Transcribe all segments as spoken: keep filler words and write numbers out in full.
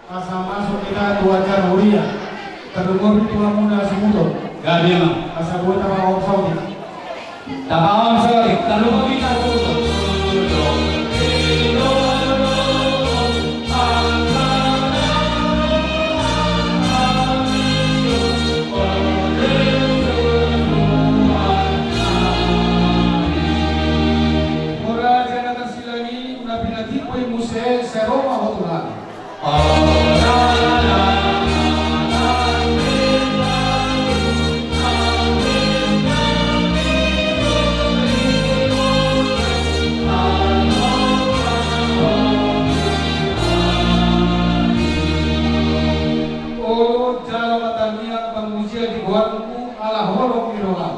Asa masuk hita tu acara huria. Tarlumobi tu hamuna simuton. Gabe ma. Asa boi tapahomsori. Tapahomsori, tarlumobi tarlumobi. Mora jana tarsilangi, na pinatimbo i muse, sai ro ma ho tu hami. Olo, jalo ma tangiang pamujian di goarmu, ala holong ni roham.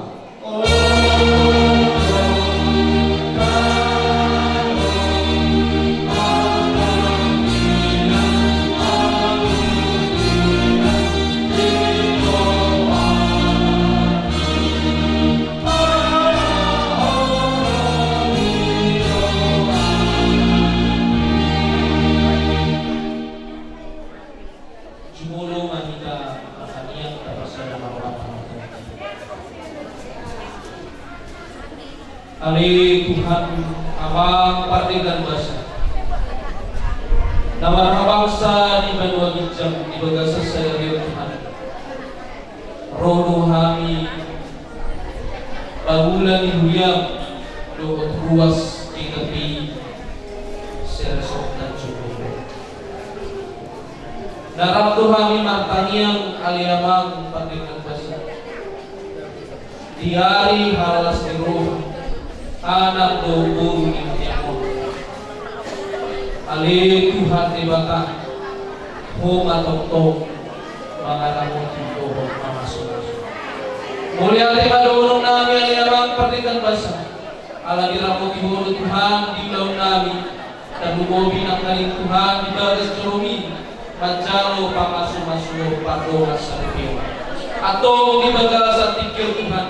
Jumolo ma hita martangiang, tapasada ma rohanta. Ale Tuhan, Amang pardenggan basa, na marhabangsa di banua ginjang di bagasan sadari on, Tuhan. Ro do hami, pangula ni huriam, dohot ruas di tepi Seresop Tanjung Bulu. Na rap do hami martangiang, ale Amang pardenggan basa, di ari halalas ni roha, anak dohot boru ni huriam on. Ale Tuhan Debata, Ho ma tongtong mangaramoti dohot mamasumasu. Mauliate ma dohonon nami, ale Amang pardenggan basa, ala diramoti Ho do Tuhan di ulaon nami. Tarlumobi nangkaning Tuhan di bagas joroMi manjalo pamasumasuon pardongansaripeon. Antong di bagasan tingki on, Tuhan,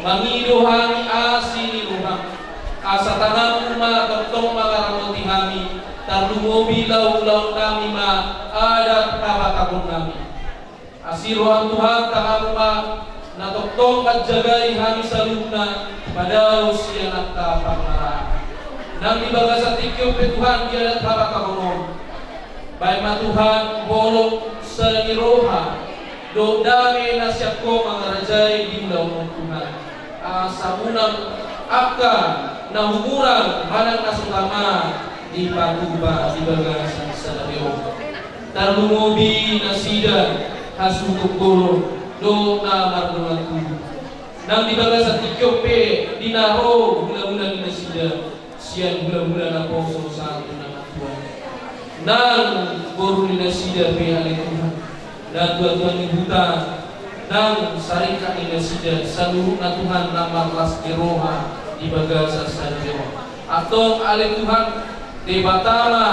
mangido hami asi ni rohaM, asa tanganMu ma tongtong mangaramoti hami, tarlumobi laho ulaon nami ma adat habatahon nami. Asi rohaM, Tuhan, tanganMu ma na tongtong manjagai hami saluhutna, padaos sian angka pangarahutna. Nang di bagasan tingki on pe, Tuhan, di adat habatahon on, bahen ma, Tuhan, holong sada ni roha dohot dame na sian Ho mangarajai di ulaon on, Tuhan. Asa unang angka na humurang manang na so tama dipatupa di bagasan sadari on. Tarlumobi nasida hasuhuton holong dohot na mardongan tubu. Nang di bagasan tingki on pe, di na ro hulahula ni nasida sian hulahula naposo sahat tu na martua. Nang boru ni nasida pe, ale Tuhan, natuatua ni huta, nang sarikat ni nasida, saluhutna, Tuhan, na marlas ni roha di bagasan sadari on. Antong, ale Tuhan, Debata ma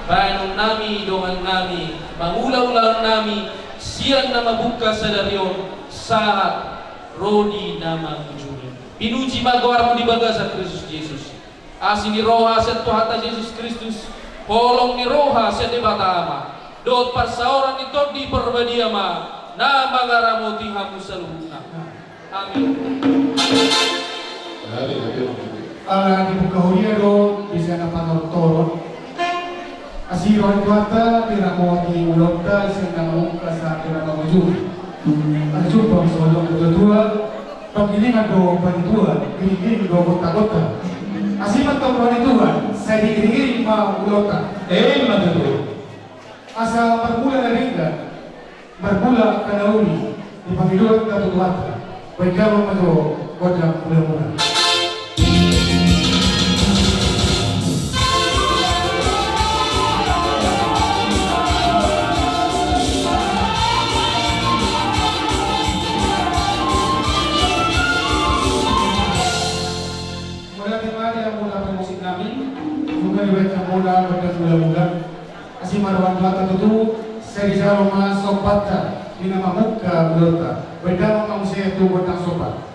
bahenon nami, dongan nami, mangula ulaon nami sian na mamungka sadari on sahat ro di na mangujungi. Pinuji ma goarMu di bagasan Kristus Jesus. Asi ni roha sian Tuhanta Jesus Kristus, holong ni roha sian Debata Ama, dohot parsaoran ni Tondi Parbadia ma na mangaramoti hamu saluhutna. Amin. Ala dibuka huria do di sian na panortoron. Asi roha ni Tuhanta, diramoti ulaonta sian na mamungka sahat tu na mangujungi. Ala jumpa ma songon na tuatua, pangkilingan do panituan, giringgiring do gontagonta. Asi ma antong roha ni Tuhan, sai digiringgiring ma ulaonta. Emma tutu. Asa marmula na denggan, marmula angka na uli, di pangidoan na tu Tuhanta. Bahen damang ma jo gondang mulamuna. Mauliate ma di hamu na pamusik nami, nunga dibahen hamu gondang mulamuna. Asi ma roha ni Tuhanta tutu, sai dijalo ma sompatta di na mamungka ulaonta. Bahen damang ma muse tu gondang sompat.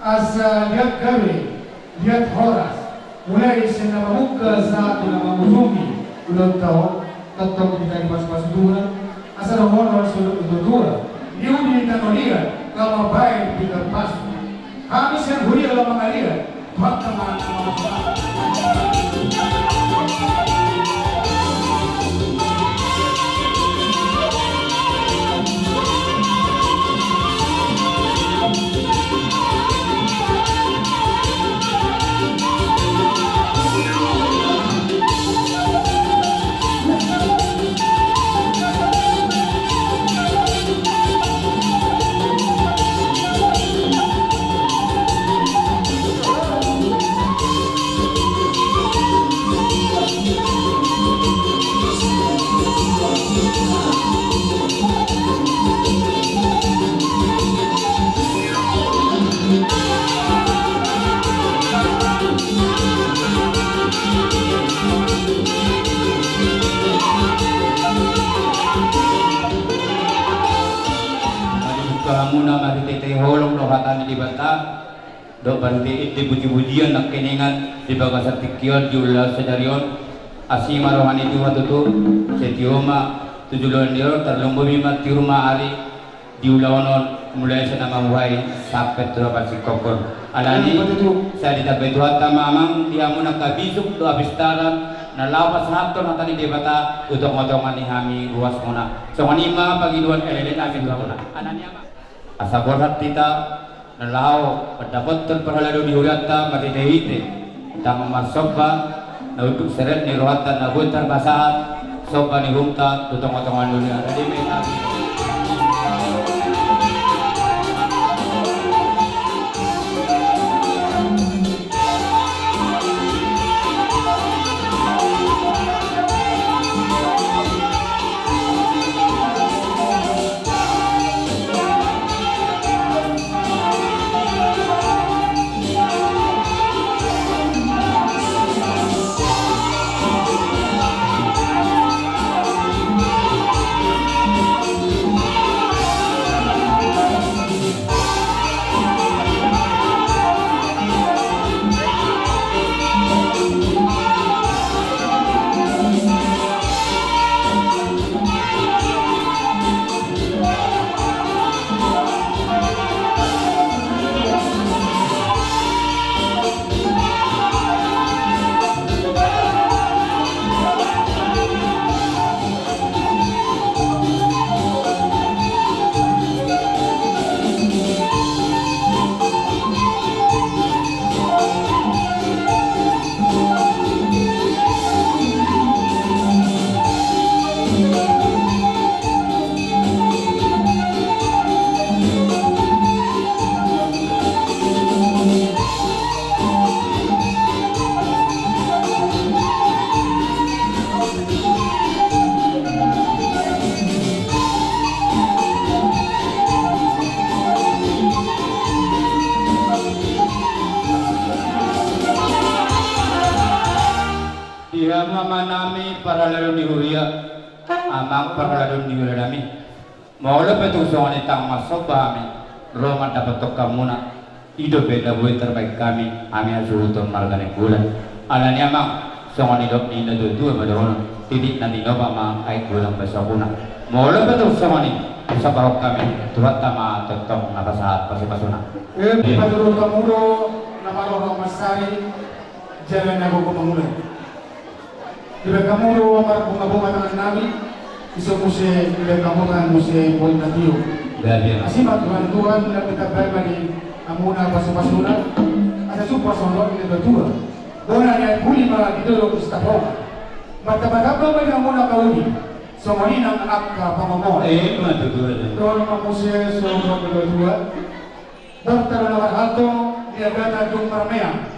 Asa liat gabe, liat horas, mulai sian na mamungka sahat tu na mangujungi ulaonta on, tongtong hita dipasupasu Tuhan, asa dohonon sian natuatua, liu di tano liat, laho mambahen pintor pasu. Hami sian huria laho mangaliat, Tuhanta ma na mamungka. Mari buka hamuna marhite holong do hata ni Debata. Dohot marhite ende pujipujian nangkiningan di bagasan tingki on di ulaon sadari on. Asi ma roha ni Tuhan tutu, sai tio ma tu joloan ni ari on, tarlumobi ma tiur ma ari di ulaon on, mulai sian na mamuhai sampe tu na parsingkokkon. Alani, sai ditambai Tuhanta ma amang di hamuna angka bisuk dohot apistaran na laho pasahathon hata ni Debata tu tongatonga ni hami ruasmuna. Songon i ma pangidoan elek-elek nami tu hamuna. Alani amang, asa borhat hita na laho mandapothon parhalado ni hurianta marhitehite tangkas marsomba na unduk serep ni rohanta na boi tarpasahat somba ni uhumta tu tongatonga ni hurianta. Di hamu amanami parhalado ni huria, amang parhalado ni huria nami. Molo pe tung songon i tangkas marsomba hami ro mandapothon hamuna, i dope na boi tarbahen hami, hami hasuhuton marga Nainggolan. Alani amang, songon nidok ni natuatua ma dohonon, titik na tinopa ma aek golang basokuna. Molo pe tung songon i, sombahon hami, Tuhanta ma tongtong na pasahat pasupasuna. E, patuduhon hamu do na marroha mansari, jala na gogo mangula. Dibahen hamu do marbungabunga tangan nami, ison muse dibahen hamu tangan muse polit na tio. Gabe. Asi ma Tuhan, Tuhan na pintor bahen ma di hamuna pasupasuna, asa jumpang songon nidok ni natuatua. Bona ni aek huli ma di dolok di Sitapongan. Martambatamba ma di hamuna angka uli, songon i nang angka pangomoan. E, ima tutu. Dohonon ma muse songon nidok ni natuatua. Borhat na marhalto, di agama dung marmeam.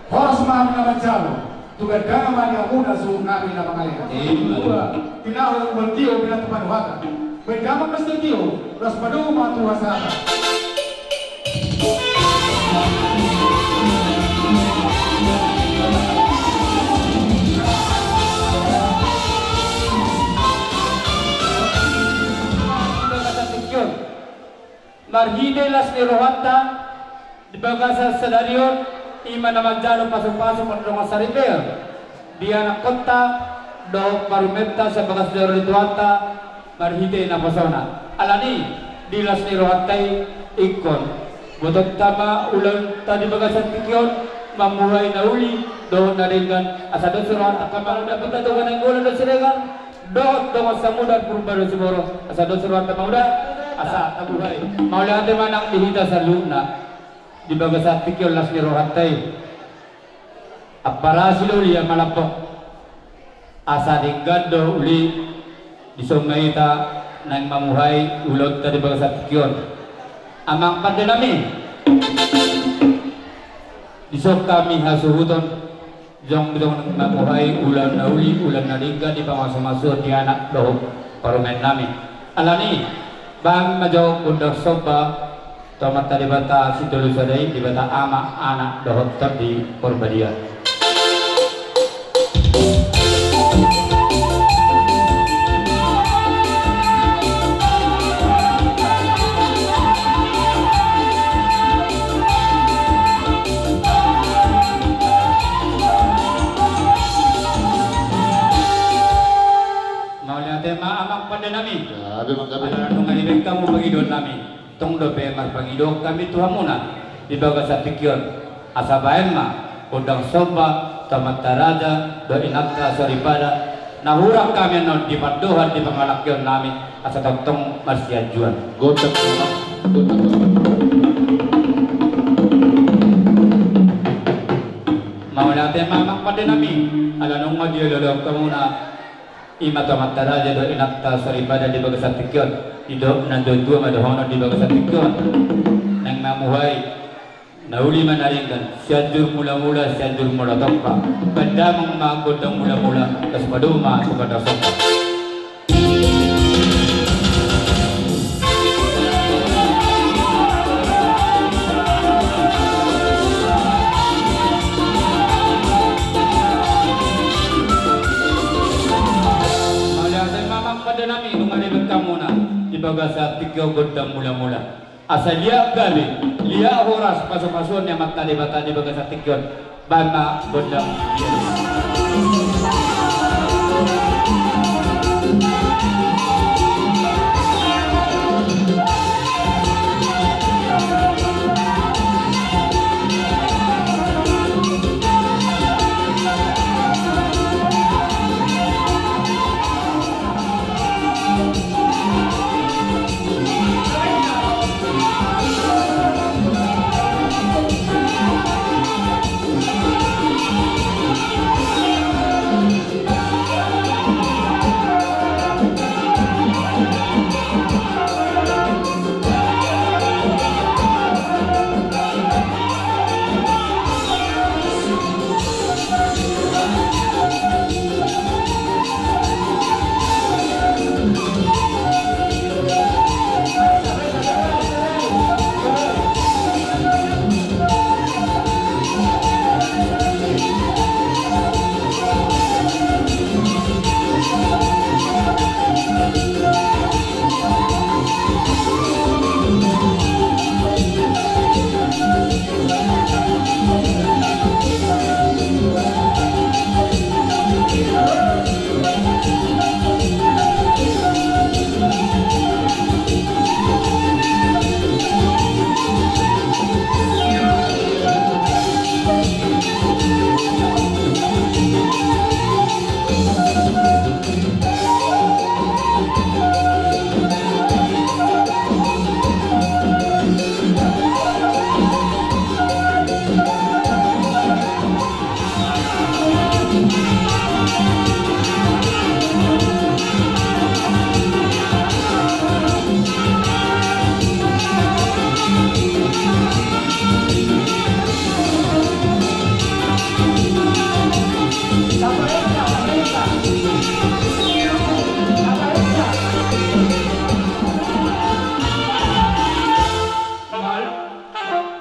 Horas ma hami na manjalo, tu gandana ma di hamuna suhut nami na mangalean. Ima. Dua, tinahu umbahen tio, binatang panuhatan. Bahen damang ma sitio, las padomu ma tu hasahatan. Marhite las ni rohanta, Di bagasan sadari on, i ma na manjalo pasupasu mardongan saripeon di anakkonta dohot parumenta sian bagas joro ni Tuhanta marhite naposona. Alani, di las ni rohanta i ingkon botoonta ma ulaonta di bagasan tingki on, mamuhai na uli dohot na denggan, asa dos rohanta ma ulaonta, dapot na dongan na inggolan dohot siregar, dohot dongan samudar Purba dohot Siborok, asa dos rohanta ma ulaonta, asa tabuhai. Mauliate ma nang di hita saluhutna. Di bagasan tingki on las ni rohanta i, amparasi do uli, ia malambok, asa denggan do uli. Dison ma hita naeng mamuhai ulaonta di bagasan tingki on. Amang pande nami, dison hami hasuhuton, jongjong mamuhai ulaon na uli, ulaon na denggan di pamasumasuon ni anak dohot parumaen nami. Alani, bahen ma jo gondang somba tu Amanta Debata Sitolu Sada i, Debata Ama, Anak dohot Tondi Porbadia. Mauliate ma amang pande nami. Gabe ma, gabe. Ala nunga dibahen hamu pangidoan nami, tong dope marpangido hami tu hamuna di bagasan tingki on. Asa bahen ma gondang somba tu amanta raja dohot inanta soripada, na hurang hami annon di pandohan di pangalangkeon nami, asa tongtong marsianjuan. Gondang, gondang. Mauliate ma amang pande nami, ala nunga dioloi hamuna, i ma tu amanta raja dohot inanta soripada di bagasan tingki on. Didok natuatua ma dohonon di bagasan tingki on, naeng mamuhai na uli ma na denggan, Sianjur Mulamula, Sianjur Mula Tompa. Bahen damang ma gondang mulamula, laos padomu ma tu gondang somba. Mauliate ma amang pande nami, nunga dibahen hamuna di bagasan tingki on gondang mulamula. Asa liat gabe, liat horas pasupasuon ni Amanta Debata di bagasan tingki on. Bahen ma gondang.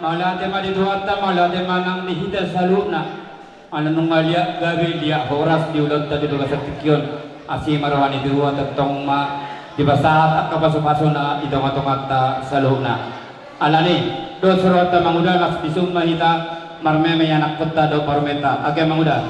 Mauliate ma di Tuhanta, mauliate ma nang di hita saluhutna. Ala nunga liat gabe, liat horas di ulaonta di bagasan tingki on. Asi ma roha ni Tuhan, tongtong ma dipasahat angka pasupasuna di tongatonganta saluhutna. Alani, Dos rohanta manguda, las bisuk ma hita marmeme i anakkonta dohot parumaenta. Ate, manguda.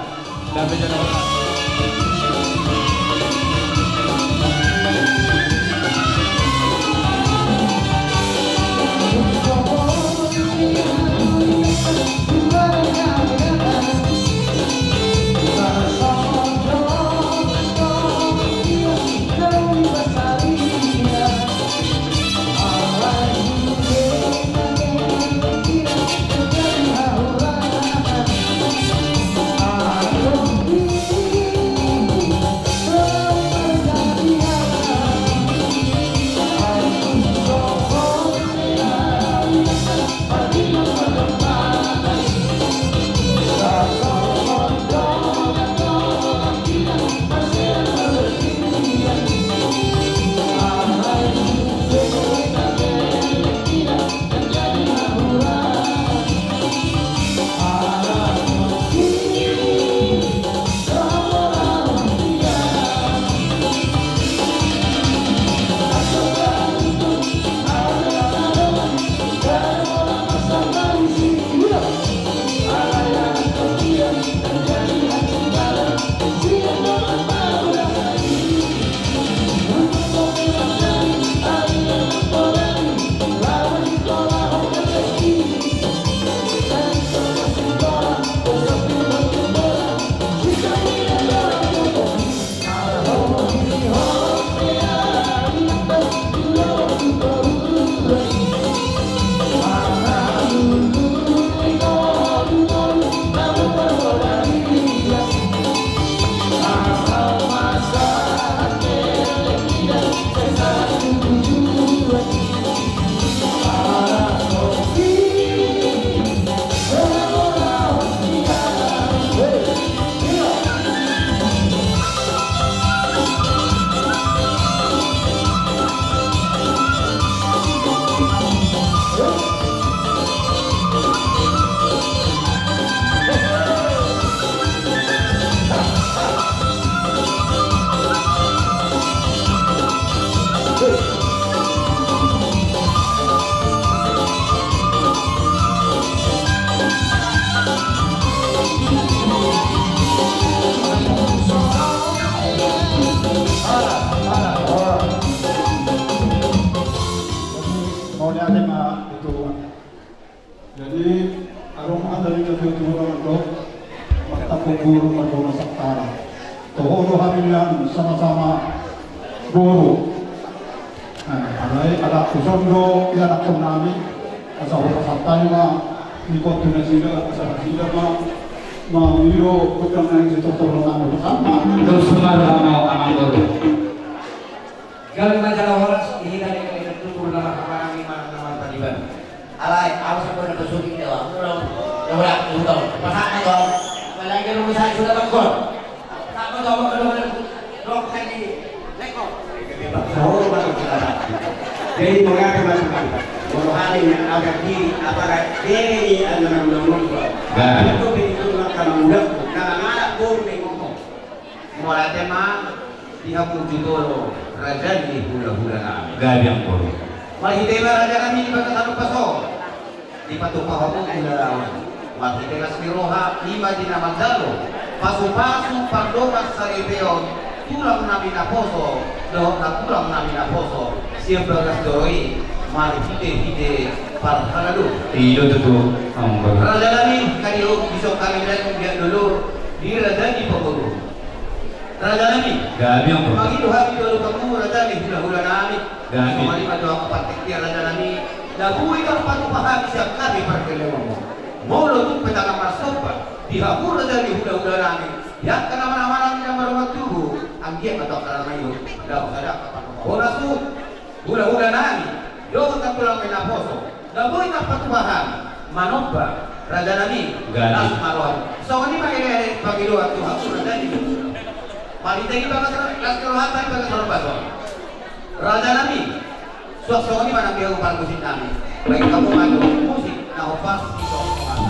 Jadi, adong hata ni natuatua mandok, martambok boru, marboru ma santana. Toho do hami nian sama-sama boru. Nah, alai asa tuson do ianakhon nami, asa hupasahat hami ma, dipottu nasida, asa nasida ma, mangido gondang nai sitortor nami bersama. Terus bersama, amang boru. Gabe ma jala horas, di hita di hita tutur nama kapanami manang nama taliban. Alai, awas aku ada bersuking dewa. Udah, udah, udah. Pasak na dong. Apalagi rumah saya sudah bangkrut. Tak mau coba kalau ada dok tadi. Lekor. Jadi mengapa masuk? Molo hal ini agak di apa kayak ini adalah undang-undang. Nah. Itu begitu maka mengundang karena anak boru yang ngomong. Mauliate ma di hamu tu Jumolo, raja ni hulahula nami. Gabe ma. Marhite ma raja nami di bagasan ombas on, dipatupa hamu hulahula nami. Marhite las ni roha, ima di na manjalo pasupasu pardongan saripeon tulang nami naposo dohot natulang nami naposo sian bagas joro i, marhitehite parhalado. I do tutu. Raja nami, kadi on dison hami denggan dolo di raja ni pamoruon. Raja nami. Gabe ma. Mangido hami tu adopanmu raja ni hulahula nami. Gabe. Songon i ma tu angka partingkian raja nami, na boi do patupa hami sian hami parhaleononmu. Molo tung pe ndang marsomba di hamu raja ni hulahula nami, di angka na marhahamaranggi na mardongan tubu, anggiat ma tu angka na maido, laho sada angka parhomahon. Horas tu hulahula nami dohot natulang nami naposo, na boi tarpatupa hami manomba raja nami. Gabe. Las ma roham. Songon i ma ere-ere pangidoan tu hamu raja ni. Marhite i bagas las ni rohanta di bagasan ombas on. Raja nami, suang songon i ma nang di hamu parmusik nami. Baen hamu ma jo musik na hombar di tongtong.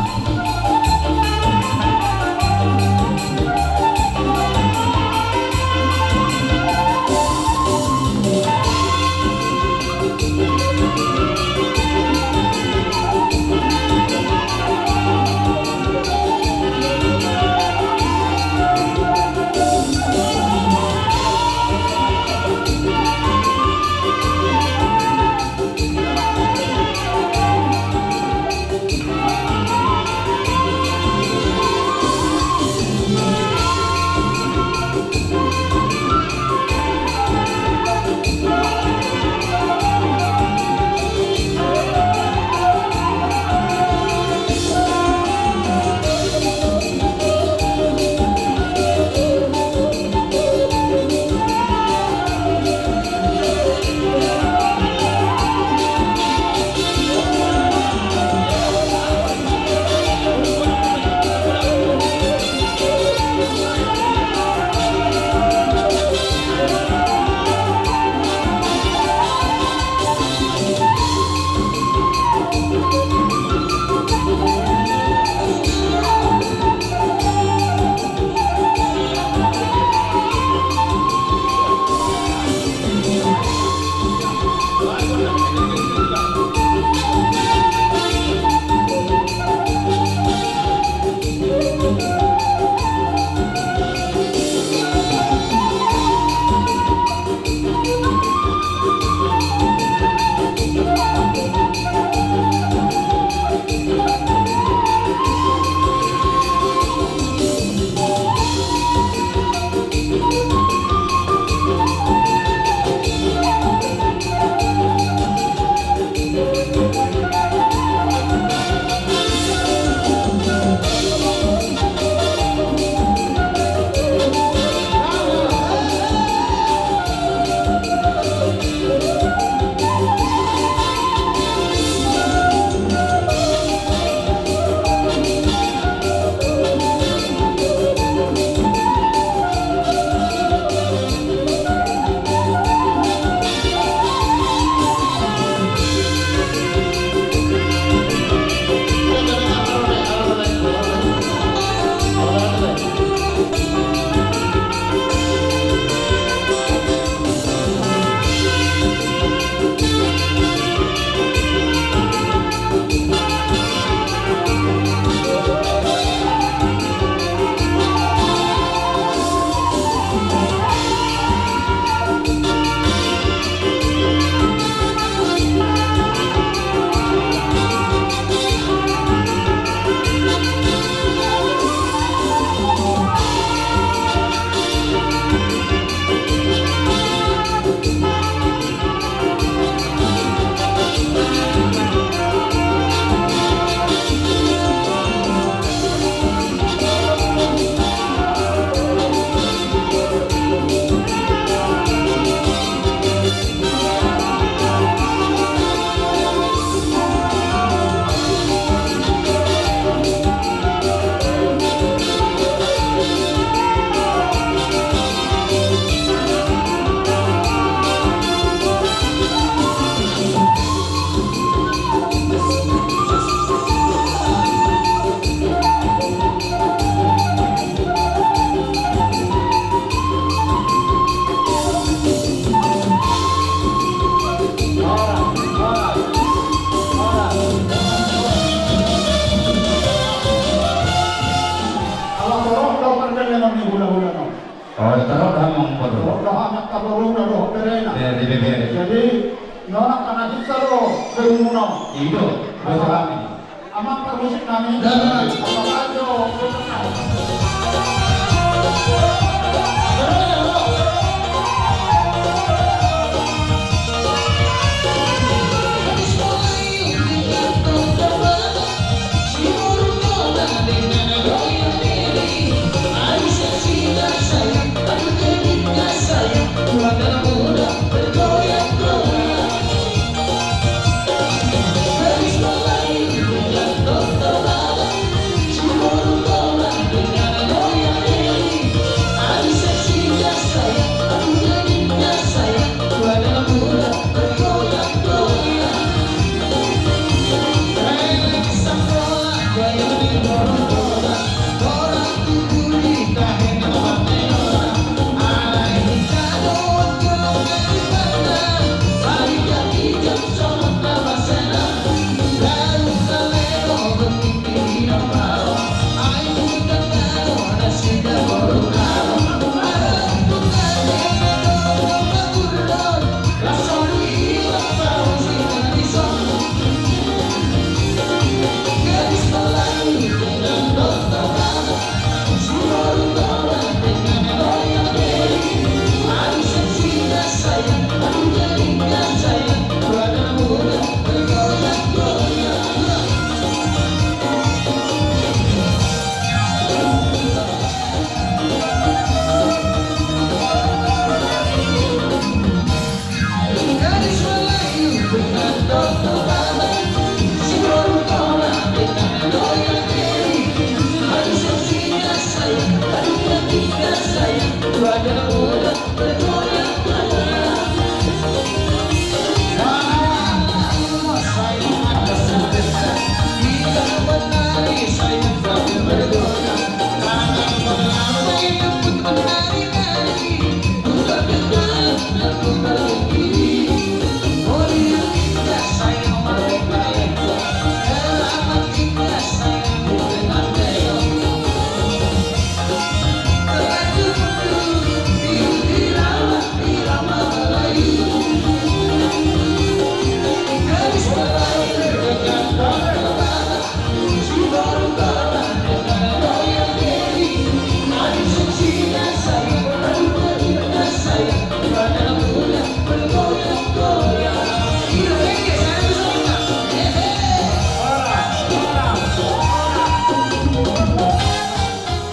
Amang parmusik nami. Dah, dah. Apa aja?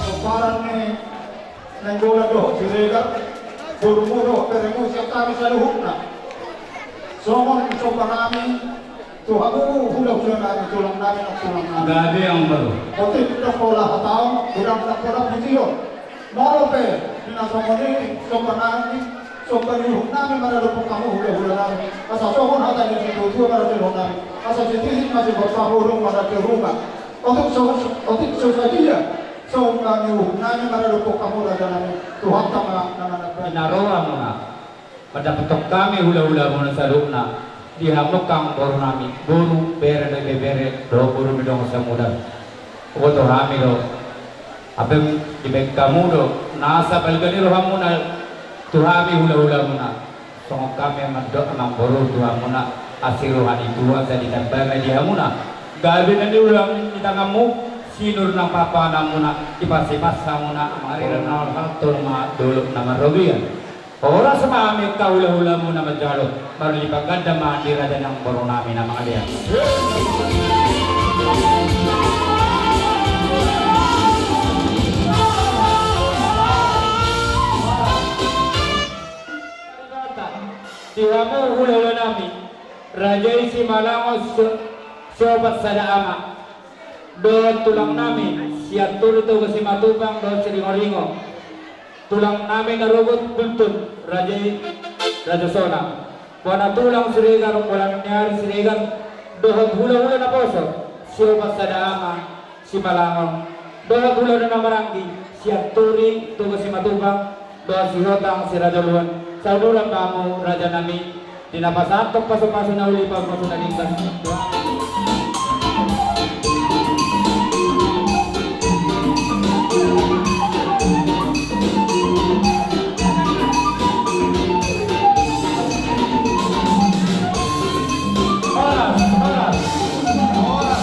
Pomparan ni Nainggolan dohot Siregar, borumu dohot beremu, sian hami saluhutna. Songon somba nami tu hamu hulahula nami, tulang nami, nang tulang nami. Gabe, amang boru. Otik ndang pola hataon, godang ndang pola pujihon. Molo pe di na songon i somba nami, somba ni uhum nami maradophon hamu hulahula nami. Asa songon hata ni situatua maradophon nami. Asa sititi ma siborhat, hurung ma raja ruma. Otik so, otik so sadia somba ni uhum nami maradophon hamu raja nami. Tuhanta ma na manambai. Di na ro hamuna. Mandapothon hami hulahulamuna saluhutna, di hamu angka boru nami, boru, bere dohot ibebere, dohot boru ni dongan samudar. Huboto hami do, hape dibaen hamu do nasa balga ni rohamuna tu hami hulahulamuna. Songon hami mandok, amang boru, tu hamuna, asi roha ni tua, sai ditamba ma di hamuna. Gabe na niula ni tanganmu, sinur nang pahanpahanmuna, dipasupasu hamuna, amang boru, na marhalto ma dolok na marrobean. Horas ma hami angka hulahulamuna manjalo, marlipatganda ma di raja nang boru nami na mangalean. Di hamu hulahula nami, raja i Simalangon, si, siopat sada ama. Dohot tulang nami, Sianturi Toga Simatupang dohot Siringoringo. Tulang nami na robot Bultut, raja i Raja Sona. Bona tulang Siregar, Bona ni ari Siregar, dohot hulahula naposo, siopat sada ama, Simalangon. Dohot hulahula na maranggi, Sianturi Toga Simatupang, dohot Sihotang Siraja Uluan. Sauduran ma hamu raja nami. Di na pasahathon pasupasu na uli, pasupasu na denggan. Horas, horas, horas.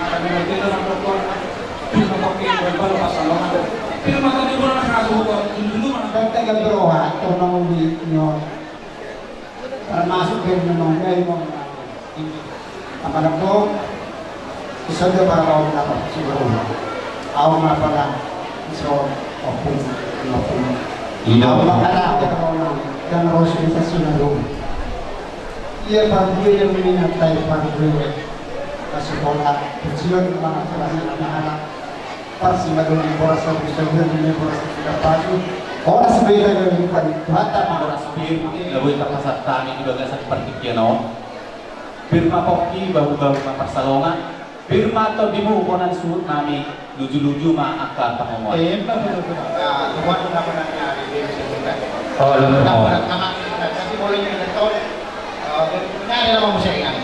Maka dengan kita mendukung, kita pakai, dan baru pasal, maka firman tadi bulan kasih hukum, dulu mana? Kata gabroha, tong na uli nyo. Termasuk dari menonggai mau. Apa nang kau? Bisa aja para kau mendapat si berubah. Au ma pala ison opung, opung. Ina. Au ma pala, dan ros bisa sudah dulu. Ia pagi dia mengingat tai pagi. Kasih bola, kecil, mana pala anak-anak. Parsimadoan ni boras, sabu-sabuan ni boras, sudah pagi. Boras beda dari Tuhan, Tuhan tak mau. Boras pir, nggak boleh terpasang tani di bagasan partingkian on. Pir ma pongki, bahu-bahu ma parsalongan. Pir ma tondimu, bonan suhut nami, luju-luju ma angka pangomoan. Eh, betul, betul. Nah, Tuhan, kenapa nanya hari ini, saya minta? Oh, lu mau. Kenapa nanya hari ini, saya minta? Tapi boleh minta tolong. Eh, nyari nama musengan.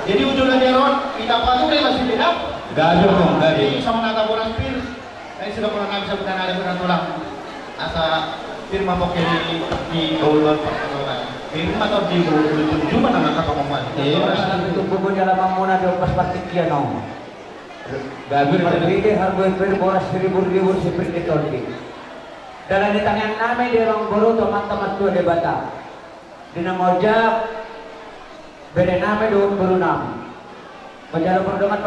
Jadi, ujungna dia ron, kita patuh deh, masih tidak? Gaduh, gaduh. Jadi, sama nata boras pir. Ai sudah pola nami sabutan ada bukan tulang. Asa pir ma pongki di, di gaul gaul partondion. Pir ma tondi gaul gaul, luju ma angka pangomoan. Iya, asa tutup buku di halaman muna di ombas partingkian on. Gabe. Marbede harga pir boras ribur-ribur si pir di tondi. Dalan ni tangiang nami di amangboru tu Amanta Martua Debata, di na manjalo bere nami dohot boru nami. Manjalo pardongan,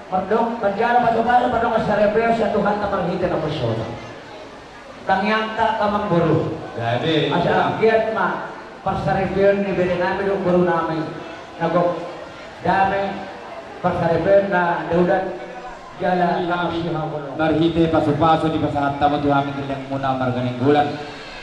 pardongan, manjalo pasupasu, pardongan saripeon sian Tuhanta marhite naposona. Tangiangta, amangboru. Jadi, asa anggiat ma parsaripeon ni bere nami dohot boru nami na gok dame, parsaripeon na daulat jala na masihaholongan. Marhite pasupasu dipasahat hamu tu hami gellengmuna marga Nainggolan,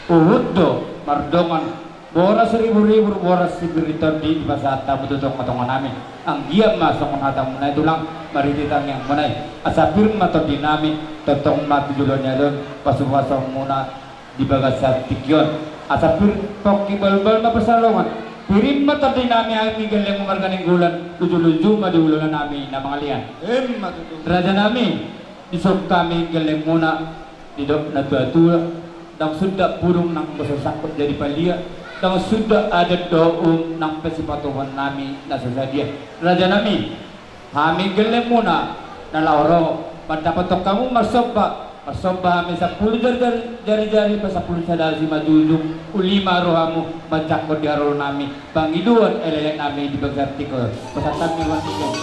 huhut do mardongan boras riburibur, boras sipir ni tondi dipasahat hamu tu tongatonga nami. Anggiat ma songon hatamuna i tulang, marhite tangiangmuna i, asa pir ma tondi nami, tongtong ma tu joloan ni ari on pasupasumuna di bagasan tingki on. Asa pir, pongki balbalma pansalongan, pir ma tondi nami, hami gellengmu marga Nainggolan, lujuluju ma di ulaon nami na mangalean. Emma tutu. Raja nami, dison hami gellengmuna, didok natuatua, ndang suda pudung nang boso sangkot jadi palia, ndang suda adat dohot uhum nang pe sipatupaon nami na so sadia. Raja nami, hami gellengmuna na laho ro mandapothon hamu marsomba, marsomba hami sampulu jari, jari, jari, jari, pasampulu sada simanjujung, uli ma rohamu manjangkon di haroro nami. Pangidoan elek-elek nami di bagasan tingki on. Pasahat hami ma tingki on.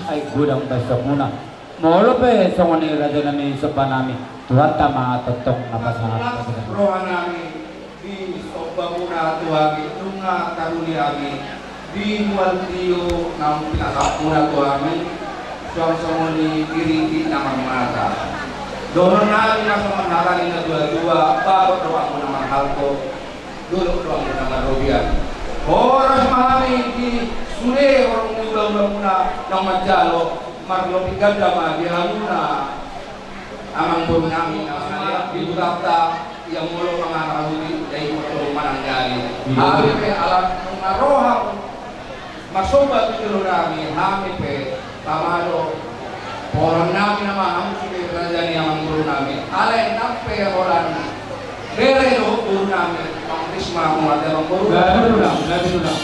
Ai godang basa muna. Molo pe songon i raja nami, somba nami, Tuhanta ma tongtong na pasahat. Roha nami di somba muna tu hami, nunga taruli hami di mual tio naung pinasahatmuna tu hami, suang songon i di ringgit na marmata. Dohonon nami ma songon hata ni natuatua, bagot do hamu na marhalto, dolok do hamu na marrobean. Horas ma hami di sude horong ni ulaonmuna naung manjalo, marlobi ganda ma di hamuna amangboru nami na mangalean di hutanta, ia molo mangarahut i, dai molo manangali. Hami pe ala nunga ro hamu marsomba tu jolo nami, hami pe tama do. Pola nami nama hamu sude raja ni amangboru nami. Alai nang pe holan bere dohot boru nami, pangkis ma hamu ate amangboru. Gabe tulang, gabe tulang.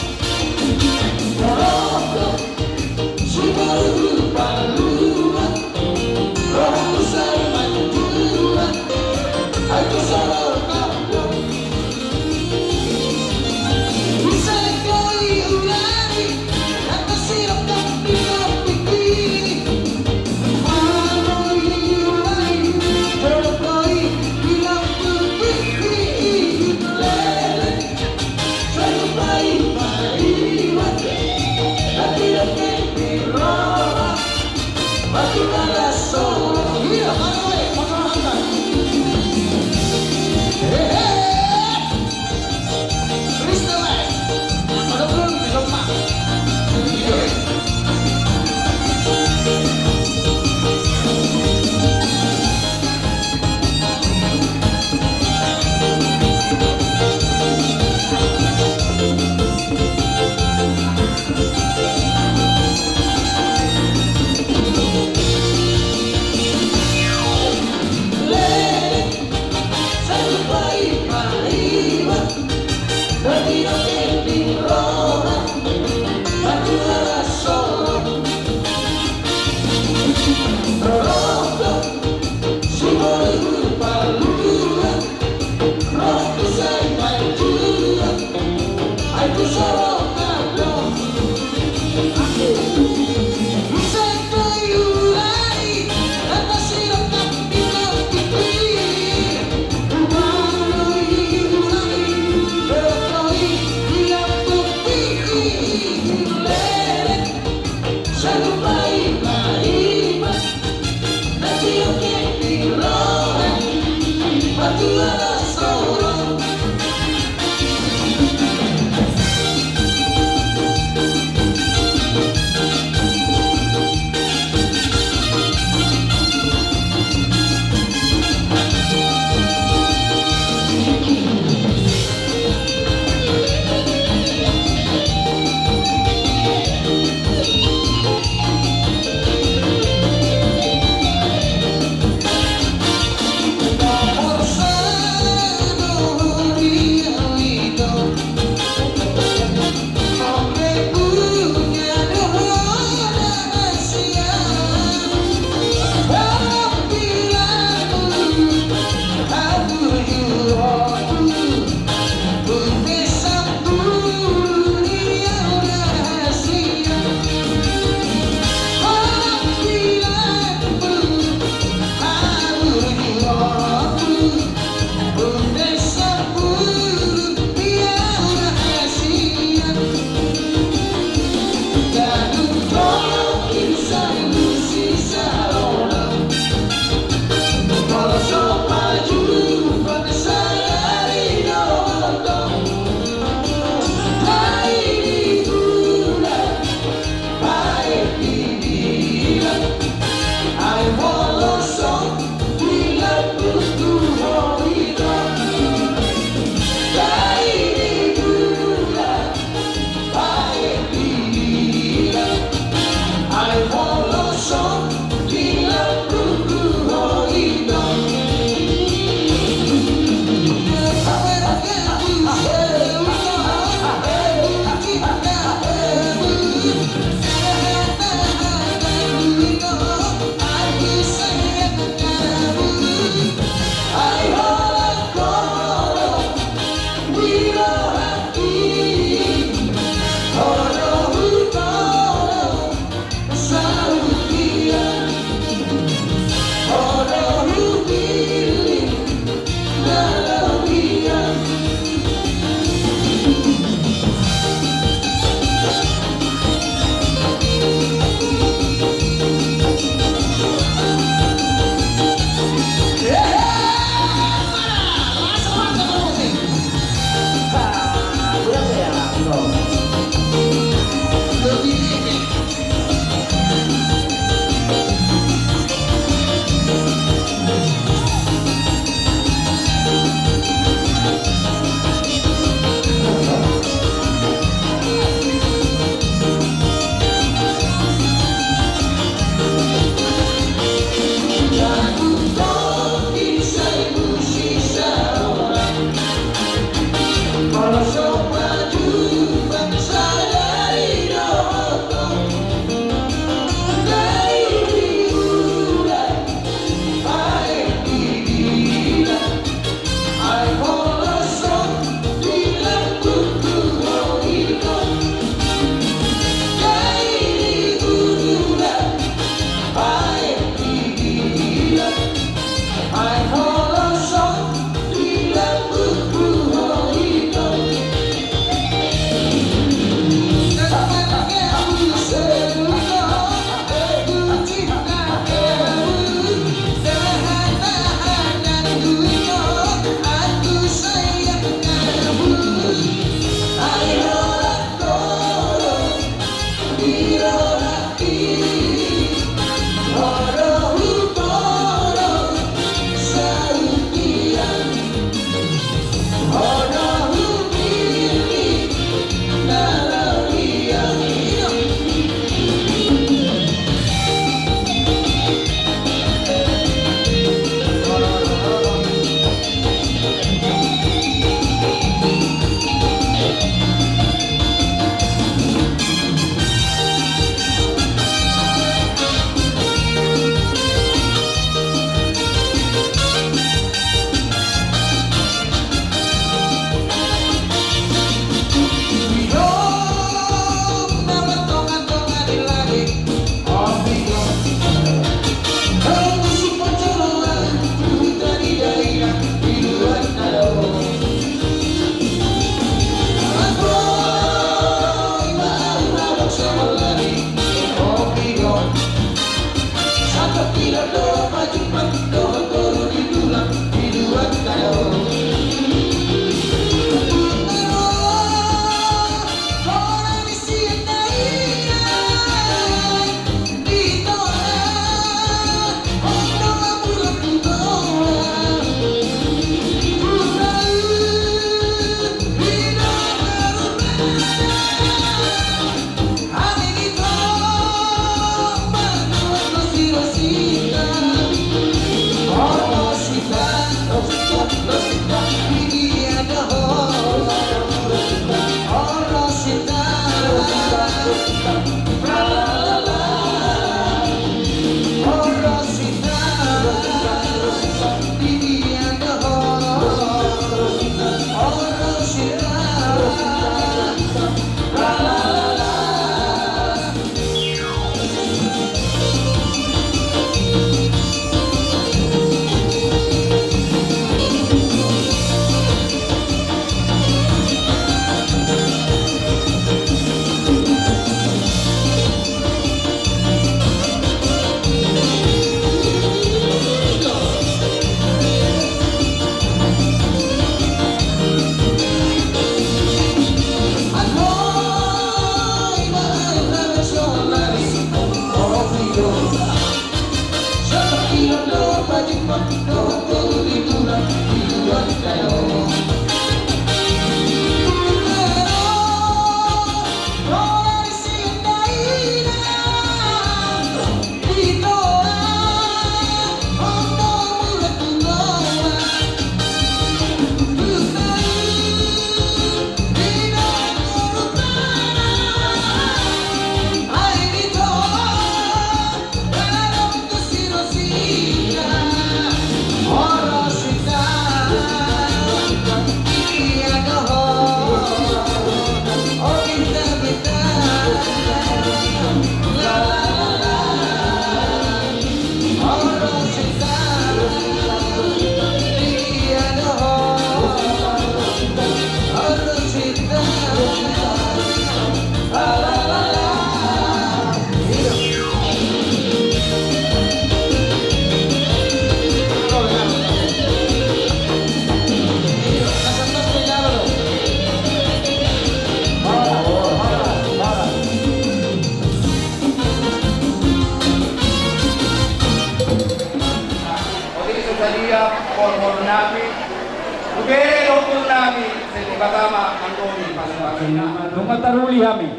Nunga taruli hami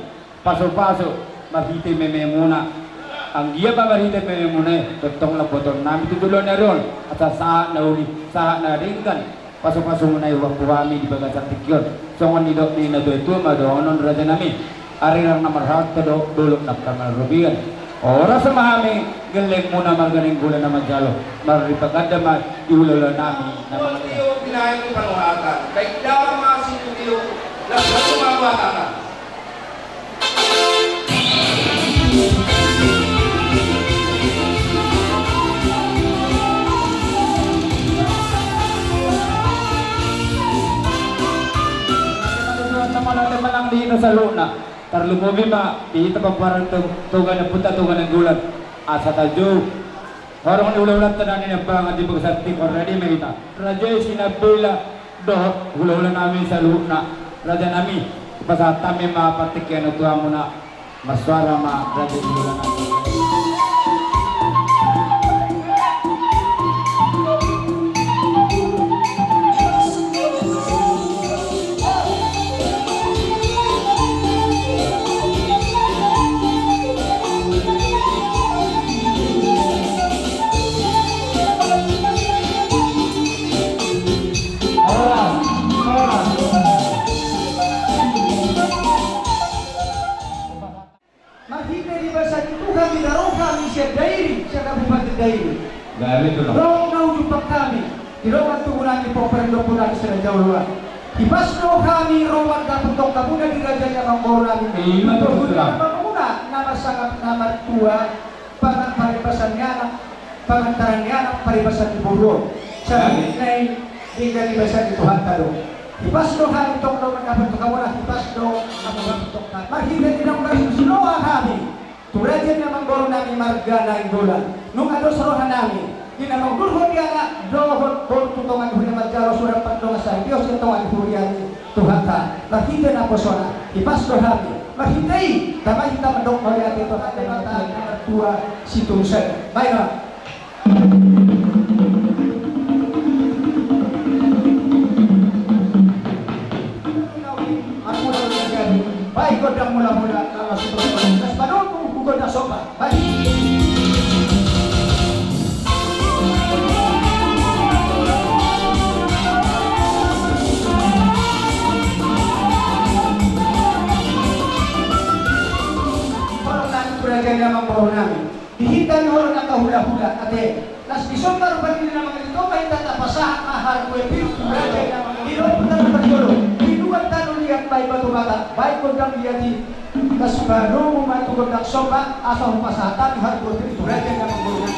pasupasu marhite mememuna. Anggiat ma marhite mememuna i tongtong lamboton nami tu joloan ni ari on, asa sahat na uli, sahat na denggan pasupasumuna i huampu hami di bagasan tingki on. Songon nidok ni natuatua ma dohonon, raja nami: Arirang na marhalto do dolok na marrobean. Horas ma hami gellengmuna marga Nainggolan na manjalo, marripaganda ma di hulahula nami na manjalo. Tio binaen ni panuhatan, baik dalam masih tio langsung mabuatan. Manang di hita saluhutna, tarlumobi ma di hita pambahenan Toga ni Ompunta Toga Nainggolan, asa tajou horong ni hulahulanta na niambangan di bagasan tingki on. Rade ma hita, raja i sinambela dohot hulahula nami saluhutna. Raja nami, hupasahat hami ma partingkian tu hamuna. Marsuara ma raja ni hulahula nami. Marhite di basa ni Tuhan di na ro hami sian Dairi, sian Kabupaten Dairi. Ro na ujumpak hami di dongan tubu nami, pomparan ni ompu nami si Raja Oloan. Hipas do hami ro mandapothon hamuna di raja ni amangboru nami. Ima tutu. Di na marsangap na martua, pangan paribasan ni anak, pangantaran ni anak, paribasan ni boru on. Saluhutna i denggan di basa ni Tuhanta do. Hipas do hami tong ro mandapothon hamuna, hipas do hamu mandapothon hami. Marhite di na marsiloa hami tu raja ni amangboru nami marga Nainggolan. Nunga dos roha nami di na mangudurhon di anak dohot boru tu tonga ni huria manjalo surat pardongan saripeon sian tonga ni huria ni Tuhanta. Marhite naposona, hipas do hami. Marhite i tama hita mandok mauliate tu Amanta Debata na martua situtu saja. Baik, Bang. Baik, gondang mula-mula, lalu langsung terus. Gas padomu, gondang somba. Baik. Horong nami tu raja ni amangboru nami. Di hita ni horong angka hulahula, ate. Las di somba rupani na mangalitopa hita tapasahat ma harbue pir tu raja ni amangboru. Di lombu tano parjolo, di dua tano liat, baik batu bata, baik gondang liat i. Gas padomu ma tu gondang somba, asa hupasahat hami harbue pir tu raja ni amangboru.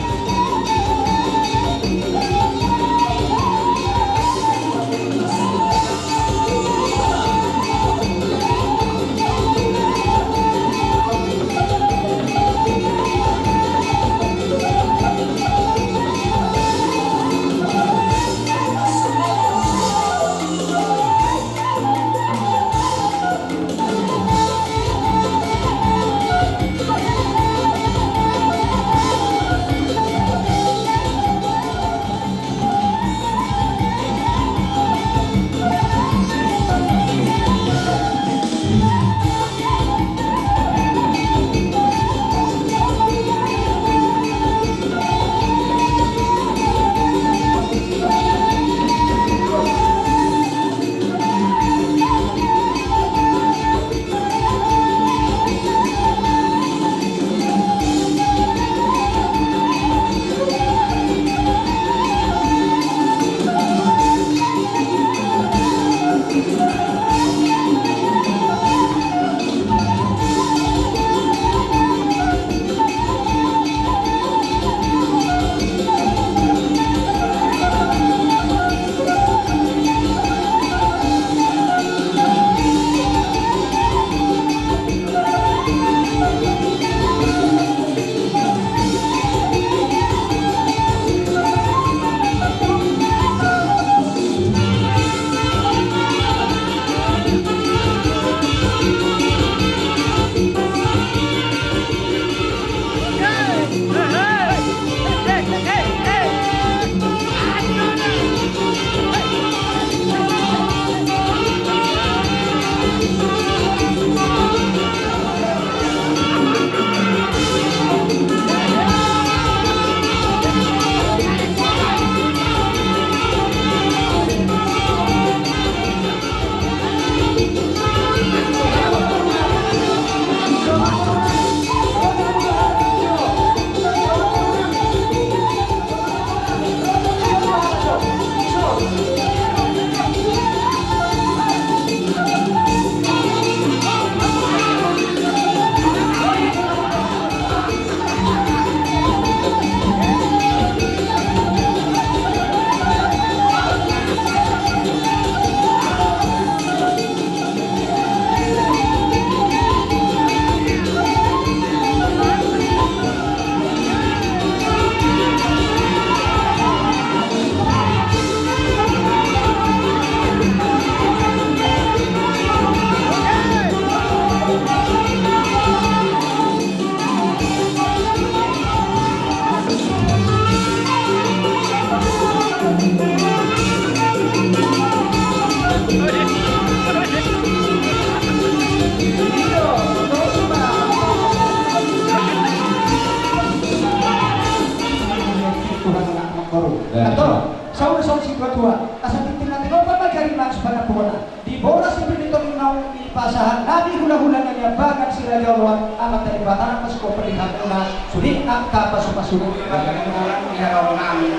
Di hulahula na niambangan si Raja Oloan, Amanta Debata na pasupasu di hamuna sude angka pasupasu.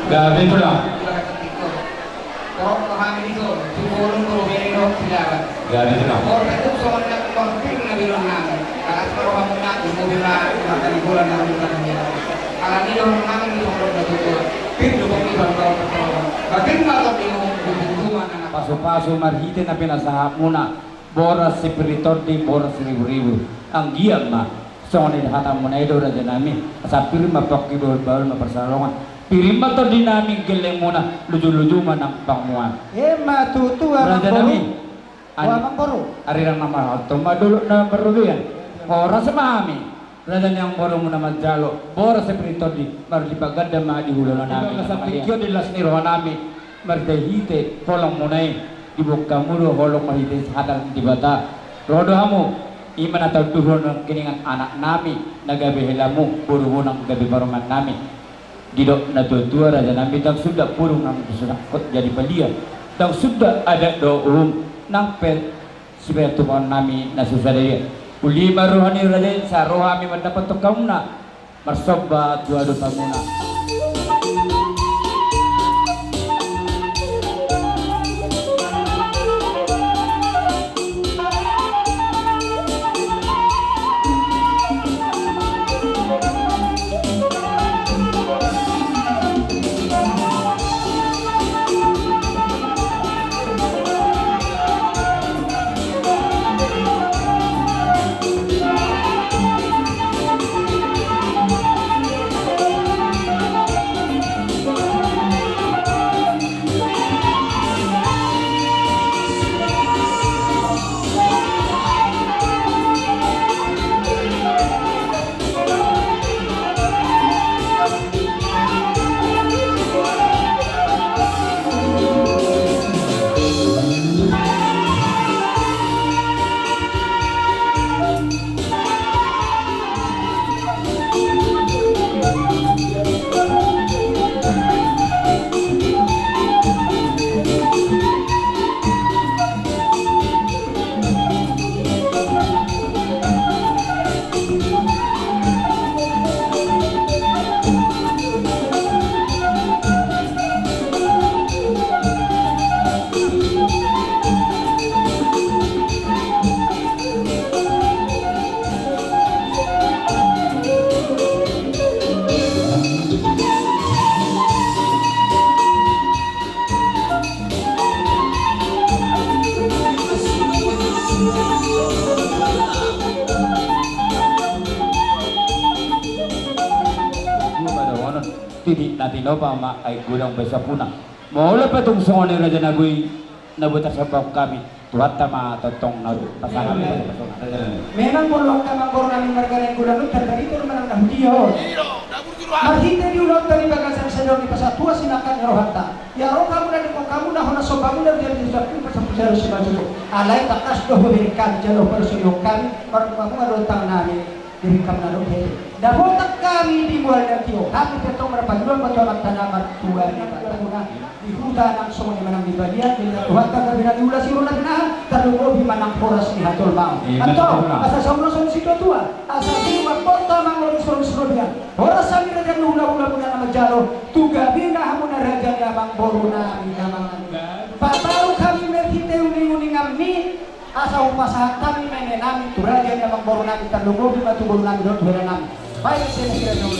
Gabe tulang. Torop rohami dison, tu bolon tu bere dohot sidalan. Jadi, tenang. Ora tu songon na pangping na bilon nami. Alas rohamuna, umur lima, mata di bulan na umur lima. Alani dohot nami di songon na tutur. Pintu pengibar kau pertolongan. Batin malam di umur, di umur mana. Pasupasu marhite na pinasahatmuna. Boras sipir ni tondi, boras siriburibu. Anggiat ma. Songon i hatamuna i do raja nami, asa pir ma pongki, bahul-bahul ma parsaoran. Pir ma tondi nami, gellengmuna, luju-luju ma nang panguan. Ima tutu, raja nami. Amangboru. Arirang na marhalto ma dolok na marrobean. Horas ma hami raja ni amangborumuna manjalo boras sipir ni tondi, marhite paganda ma di hulahula nami. Di las ni roha nami. Marhite-hite holongmuna i, diboan hamu do holong marhite hata ni Debata. Ro do hamu, ima na taunduhon nangkiningan anak nami, na gabe helamu, borumu na gabe parumaen nami. Didok na tua-tua raja nami, ndang suda burung na so sangkot jadi palia. Ndang suda adat dohot uhum, nang pe sipetupaon nami na so sada dia. Uli ma roha ni raja i, sai ro hami mandapothon hamuna. Marsomba tu adopanmuna. Titik na tinopa ma aek godang bahen sapuna. Molo pe tung songon i raja na boi na boi tarsomba hami, Tuhanta ma tongtong na pasahat. Amin. Memang molo angka amangboru nami marga Nainggolan on, tanda i do manang na hudia on. Marhite di ulaonta di bagasan sadari on, dipasahat Tuhan sinangkap ni rohanta. Ia ro hamu na denggan hamu na hona sombamuna di ari di surat pun pasal pun jalo simanjuro. Alai tangkas do hubereng hami jalo parsorion hami, marhite hamu ma do tangan nami. Diringkam na dope. Dapotan hami di mual na tio, hami pe tong marpangidoan ma tu Amanta na martua Debata, di huta nang songon i manang di balian, di Tuhanta gabe na niula sirumuna pinahan, tarlumobi manang horas ni hatolmaon. Antong, asa sauloson situatua, asa sinuan porta mangoli songon sirobian. Horas hami raja ni hulahulamuna na manjalo, tu gabena hamuna raja ni amangboru nami na mangan. Pataruk hami marhite uninguninganmi, asa hupasahat hami ma eme nami tu raja ni amangboru nami, tarlumobi ma tu boru nami dohot tu hela nami. Baik, eme nami.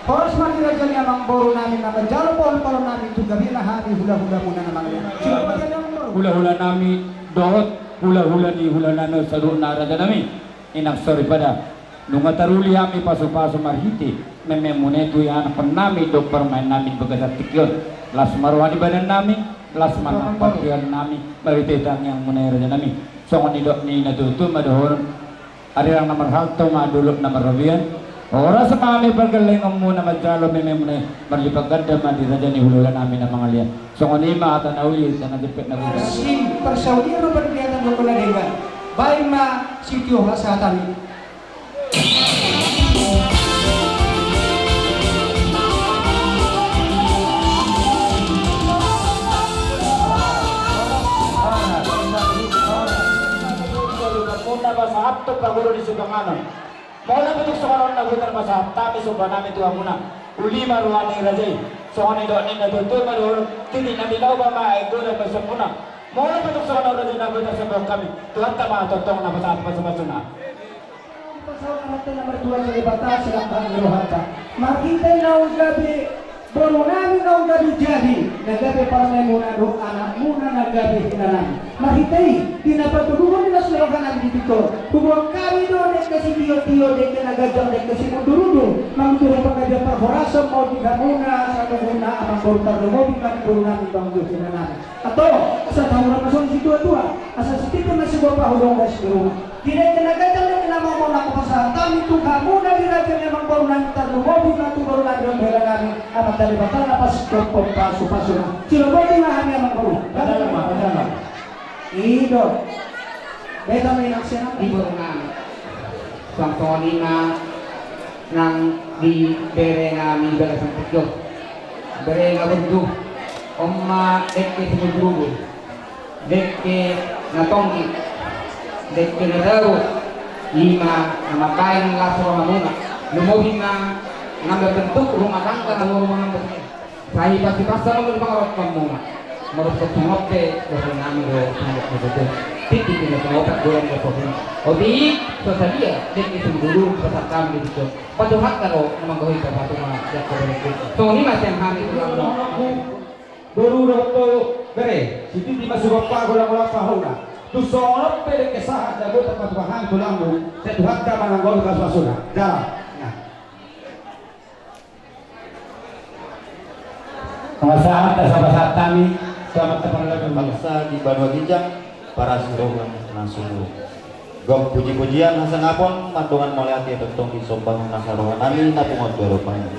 Horas ma di raja ni amangboru nami na manjalo palu-palu nami tu gabe na hami hula-hula muna na mangalean. Hula-hula nami dohot hula-hula ni hula nami saluhutna raja nami. Inang soripada, nunga taruli hami pasu-pasu marhite meme muna i tu ianakhon nami dohot parumaen nami di bagasan tingki on. Las ma roha ni badan nami, las ma nang partingkian nami marhite tangiang muna i raja nami. Songon nidok ni natuatua ma dohonon. Arirang na marhalto ma dolok na marrobean. Horas ma hami pargellengon muna manjalo meme muna i, marlipat ganda ma di raja ni hula-hula nami na mangalean. Songon i ma hata na uli, hata na jempek na guna. Asing parsaulian ma pargellengon muna denggan. Baen ma sitio hasahatan i. Muna pasahathon pagolo ni sipanganon. Molo tung songon on na boi tarpasahat hami somba nami tu hamuna. Uli ma roha ni raja i. Songon nidok ni natuatua ma dohonon, titik na binahen ma aek godang basa muna. Molo pe tung songon on raja na boi, tarsembahon hami tu Tuhanta ma tongtong na pasahat pasupasuna. Pasahat Amanta na martua Debata, silangkap ni rohanta. Marhite naung gabe boru nami, naung gabe jadi, na gabe parumaenmuna dohot anakmuna na gabe inanami. Marhite i, di na patuduhon ni las ni roha nami di tingki on, huboan hami do dengke sitiotio, dengke na ganjang, dengke simundurudur, manguduhon panggabean parhorasan ma on di hamuna saluhutna, amangboru, tarlumobi ma di boru nami, amangboru, inanami. Antong, asa tahuran ma songon situatua, asa sititi ma sigompa hu donggas di rumah. Di dengke na ganjang, dengke na mamona, hupasahat hami tu hamuna di raja ni amangboru nami, tarlumobi ma tu boru nami dohot hela nami, Amanta Debata na pasupasuna. Siloboti ma hami, amangboru. Pasahat ma, pasahat ma. I do. Beta ma inang sian i boru nami. Suang songon i ma nang di bere nami di bagasan tingki on. Bere na bondu, on ma dengke simundurudur, dengke na tonggi, dengke na dao, i ma na mambahen las rohamuna. Lumobi ma na mambentuk rumah tangga hamu rumah tangga. Sai pasupasuon ma di pangarantoanmuna. Marosot songon on pe dohonon nami do songon on pe. Tingki na songon on pe dohonon do songon on. Otik so sadia dengke simundurudur pasahat hami di tingki on. Pasahat hami do na manggohi pasahat ma di angka bere. Songon i ma sian hami tulang. Boru dohot bere, sititi ma sigompa, golang-golang pangarahutna. Tung songon on pe dengke sahat na boi tapatupa hami tulangmu, sai Tuhanta ma na manggohi pasupasuna. Jala. Nah. Pasahat, asa pasahat hami, selamat taparlok. Bangsa di banua ginjang, parasi roha na sumurung. Gok puji-pujian hasangapon, mandongani mauliate tongtong disombahon nasa roha nami na pungu on tu adopanmu.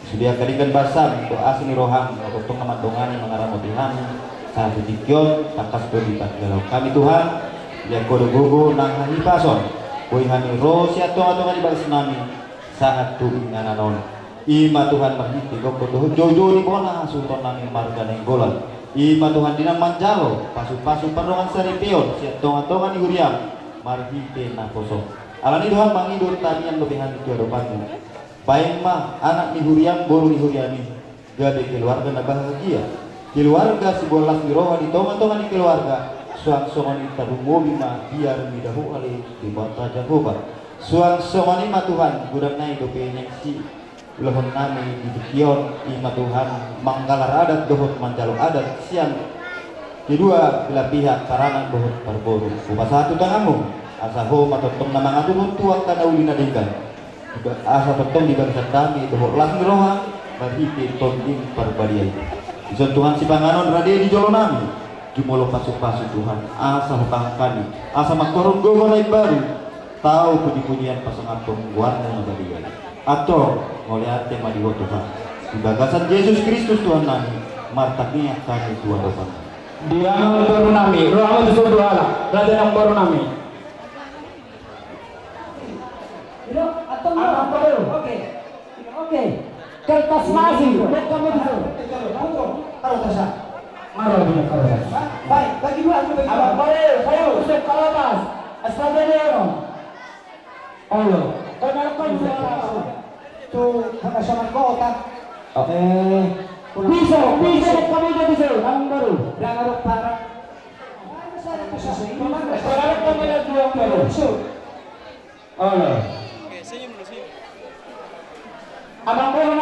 Sude angka denggan basam dohot asi ni roham, na tongtong na mandongani mangaramoti hami sahat tu tingki on, tangkas do dipagelahon hami Tuhan, dianggo do gogo nang hahipason, boi hami ro sian tonga-tonga ni bagas nami, sahat tu inganan on. I ma Tuhan marhite gokhon dohot joujou ni bona hasuhuton nami marga Nainggolan. I ma Tuhan di na manjalo pasu-pasu pardongan saripeon sian tonga-tonga ni huriam marhite naposo. Alani i Tuhan mangido tangiang dope hami tu adopanmu. Baen ma anak ni huriam, boru ni huriam i gabe keluarga na bahagia. Keluarga siboan las ni roha di tonga-tonga ni keluarga. Suang songon i tarlumobi ma biar mida ho ale Debata Jahowa. Suang songon i ma Tuhan, godang nai dope naeng siulahon nami di tingki on, i ma Tuhan manggalar adat dohot manjalo adat sian kedua belah pihak paranak dohot parboru. Hupasahat tu tanganmu, asa ho ma tongtong na mangaturhon tu angka na uli na denggan. Asa tongtong di bagasan nami dohot las ni roha marhite Tondim Parbadia i. Dison Tuhan sipanganon rade di jolo nami, jumolo pasu-pasu Tuhan, asa hupahan hami, asa mangkorhon gogo na imbaru, tau puji-pujian pasangaphon goarmu na badia. Antong, mauliate ma di ho Tuhan. Di bagasan Jesus Kristus Tuhan nami, martangiang hami tu adopanmu. Di amangboru nami, rohamu tu son tu halak, raja ni amangboru nami. Oke. Oke. Kertas masih, buat kamu di sana. Taruh tas. Mana dia kertas? Baik, bagi dua, bagi dua. Amangboru, saya usah kertas. Asal dia dia. Olo. Kau nak kau juga. Tu, kau sama kau tak. Eh. Bisa, bisa, kamu jadi saya, amangboru. Jangan lupa. Sekarang kamu lihat dua, amangboru. Olo. Amangboru.